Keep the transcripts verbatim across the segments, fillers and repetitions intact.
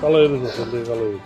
Kalayırız olsun, kalayırız.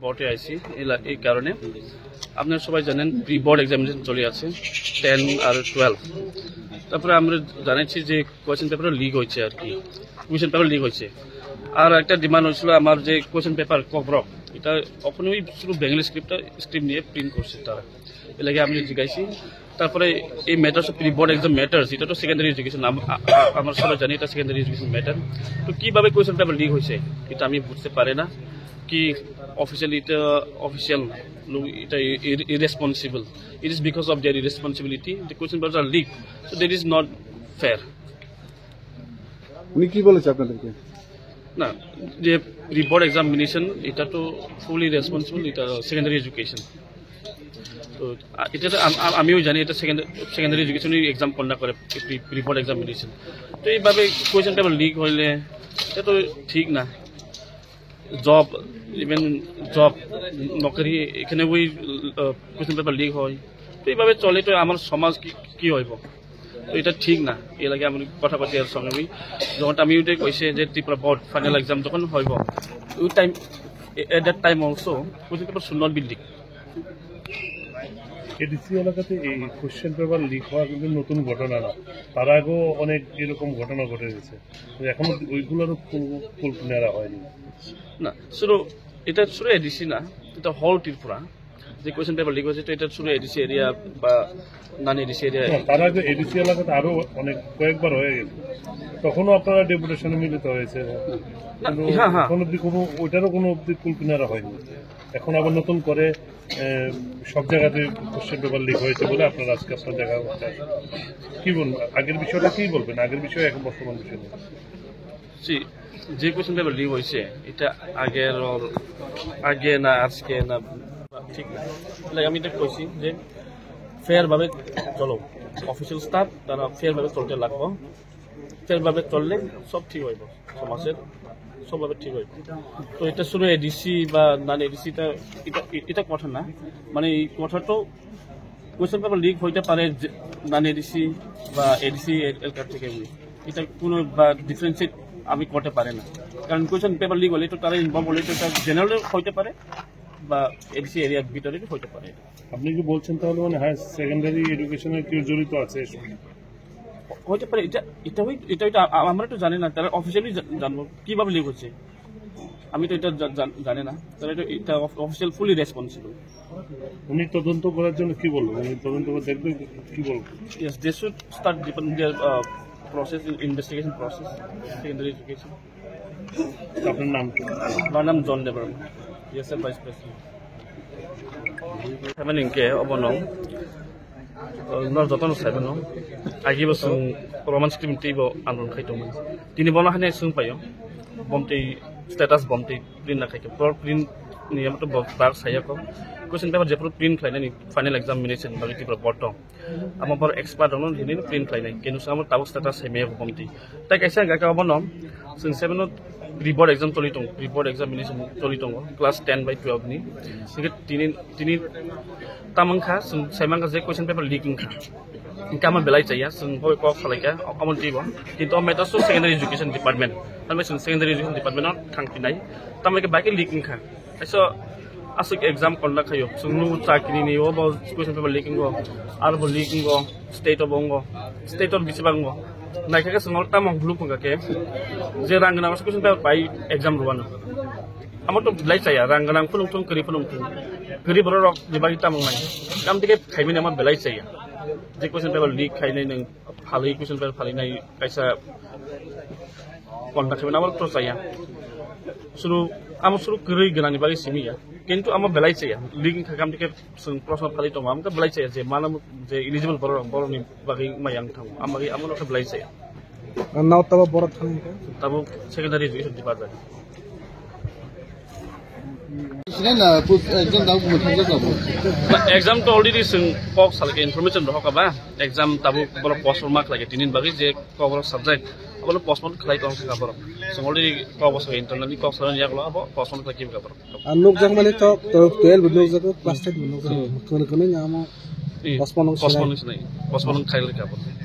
বটে আইছি, এই লা-, এই কারণে। আপনারা সবাই জানেন, প্রি বোর্ড এক্সামিনেশন চলে আছে, টেন আর টুয়েলভ। তারপরে আমরা জানাচ্ছি যে কোয়েশ্চেন পেপার লিক হয়েছে আর কি, কোয়েশ্চেন পেপার লিক হয়েছে। আর একটা ডিমান্ড হয়েছিল আমার, যে কোয়েশ্চেন পেপার ককবরক, এটা ওখানে ওই শুধু বেঙ্গলি স্ক্রিপ্টটা, স্ক্রিপ্ট নিয়ে প্রিন্ট করছে তারা, এর লাগে আমি জিজ্ঞাসি। তারপরে এই matters of pre board exam matters, এটা তো সেকেন্ডারি এডুকেশন, আমরা সবাই জানি এটা সেকেন্ডারি এডুকেশন ম্যাটার। তো কিভাবে কোয়েশ্চেন পেপার লিক হয়েছে, এটা আমি বুঝতে পারি না। কি অফিসিয়ালি এটা অফিসিয়াল, এটা irresponsible. It is because of their irresponsibility the question papers are leaked, so that is not fair. উনি কি বলেছে আপনাদেরকে? না, যে প্রি বোর্ড এক্সামিনেশন, এটা তো ফুলি রেসপন্সিবল, এটা সেকেন্ডারি এডুকেশন। তো আ, এটা তো আম-, আম-, আমিও জানি, এটা সেকেন্ডারি এডুকেশনই এক্সাম কন্ডাক্ট করে, প্রি বোর্ড এক্সামিনেশন। তো এইভাবে কোয়েশ্চেন পেপার লিক হইলে এটা তো ঠিক না। জব, ইভেন জব, নকরি, এখানে ওই কোয়েশ্চেন পেপার লিক হয়। তো এইভাবে চলে তো আমার সমাজ কি, কি হইব? তো এটা ঠিক না। এর লাগে আমি কথা পাতি আর সঙ্গে আমি, যখন আমি ওইটাই কইছে যে ত্রিপুরা বোর্ড ফাইনাল এক্সাম যখন হইব, ওই time, at that time also question paper should not be leak. ADC এলাকাতে এই কোশ্চেন পেপার লিক হওয়া কিন্তু নতুন ঘটনা না, তার আগেও অনেক এরকম ঘটনা ঘটে গেছে। তো এখনো ওইগুলোরও কুল, কুল কিনারা হয়নি। না, শুধু, এটা শুধু এডিসি না, এটা হোল ত্রিপুরা। যে কোয়েশ্চেন পেপার লিক হয়েছে, তো এটা শুধু এডিসি এরিয়া বা নন এডিসি এরিয়া। না, তার আগে এডিসি এলাকাতে আরো অনেক কয়েকবার হয়ে গেছে, তখনও আপনারা ডেপুটেশনে মিলিত হয়েছে। না, কিন্তু হ্যাঁ, হ্যাঁ। এখন অব্দি কোনো, ওইটারও কোনো অব্দি কুল কিনারা হয়নি। এখন আবার নতুন করে, এ, সব জায়গাতে কোশ্চেন পেপার লিক হয়েছে বলে আপনারা আজকে আপনার জায়গা করতে আসেন। কি বলবেন, আগের বিষয়টা কি বলবেন, আগের বিষয়ে এখন বর্তমান বিষয় নিয়ে? জি, যে কোশ্চেন পেপার লিক হয়েছে, এটা আগের, আগে না আজকে না, ঠিক না। তাহলে আমি এটা কইছি যে ফেয়ার ভাবে চলো, অফিসিয়াল স্টাফ তারা ফেয়ার ভাবে চলতে লাগবো। ফেয়ার ভাবে চললে সব ঠিক হইব, সমাজের সবভাবে ঠিক হইব। তো এটা শুধু এডিসি বা নন এডিসি, এটা, এটা, এটা কথা না, মানে এই কথা তো কোশ্চেন পেপার লিক হইতে পারে নন এডিসি বা এডিসি এলাকা থেকে, এটা কোনো বা ডিফারেন্সিয়েট আমি করতে পারি না, কারণ কোশ্চেন পেপার লিক হলে তো তারা ইনভলভ হলে তো এটা জেনারেল হইতে পারে বা এডিসি এরিয়ার ভিতরে হইতে পারে। আপনি কি বলছেন তাহলে মানে হায়ার সেকেন্ডারি এডুকেশনের কেউ জড়িত আছে এর সঙ্গে? হইতে পারে, এটা, এটা হই-, এটা, এটা আ-, আমরা তো জানি না, তারা অফিসিয়ালি জা-, জানবো কিভাবে লিক হচ্ছে। আমি তো এটা জা-, জা-, জানি না, তারা এটা, এটা অফ-, অফিসিয়াল ফুলি রেসপন্সিবল। উনি তদন্ত করার জন্য কি বলবেন? উনি তদন্ত করে দেখবেন কি বলবেন? Yes, they should start the, their, uh, process, in-, investigation process, secondary education. আপনার নাম কি? আমার নাম John Debbarma, ESF vice president. Family hingke obono, uh, nor jotono saibano, agi bo chwng Roman script twi bo andolon khai tongmani. Tini bono haino chwng paio, bomtwi status bomtwi print na khai tong. Pro print ni amo to bo bar saya ko. Question paper jephru print khlainani final examination bagwi Tripura board tong. Amo bor expert rokno hinwi print khlainai. Kenu samo tabuk status hai maya bomtwi. Tai kaisa hingka khe obono chwng seven o pre-board exam choli tongo, pre-board examination choli tongo class ten bai twelve ni. Hingke tini, tini tamang kha, chwng sai mankha je question paper leak wngkha. Hingke amo belai chaya, chwng bo kok salai kha, omo twi bo. Kintu o matters o secondary education department. Tamni chwng secondary education department o thang phinai. Tamni khe bai khe leak wngkha. Kaisa aswk exam conduct khaio. Chwngno chakrini ni obo question paper leak wngo, aro bo leak wngo, state o bo wngo, state o bisi bang wngo. Naikha khe chwng tamung bulu phunga khe je rang gwnang question paper pai exam rwano. Amo to belai chaya, rang gwnang phunung thung, kwrwi phunung thung. Kwrwi borok rok je bagwi tamung nai. Kam tike khaimani amo belai chaya. Je question paper leak khainai nwng phalwi question paper phalwi nai kaisa contact khaimani amo to chaya. Suru amo suru kwrwi gwnangni bagwi simi ya. Kintu amo belai chaya. Leak wngkha kam tike chwng proshno phalwi tongo. Amo khe belai chaya je mano je eligible borok rok borokni bagwi ma yang thango. Amo bagwi amo no khe belai chaya. Ang nao tabo borok thani khe? Tabuk secondary education department. Sini na, pus-, exam tabuk muthan jasa bo. Ba, exam to already chwng kok salke information rohok ba. Exam tabuk borok postpone ma khlai tinin bagwi je kok borok subject. Abo postpone khlai tong kha borok. Chwng already kok borok internally kok salani yaklo abo postpone khlai kha borok. Ang nukjak mani to, to twelve nukjak, class ten nukjak. Hmm. Kono kono ni amo Hmm. Postpone wng sinai. Postpone wng sinai. Postpone wng khlai kha borok.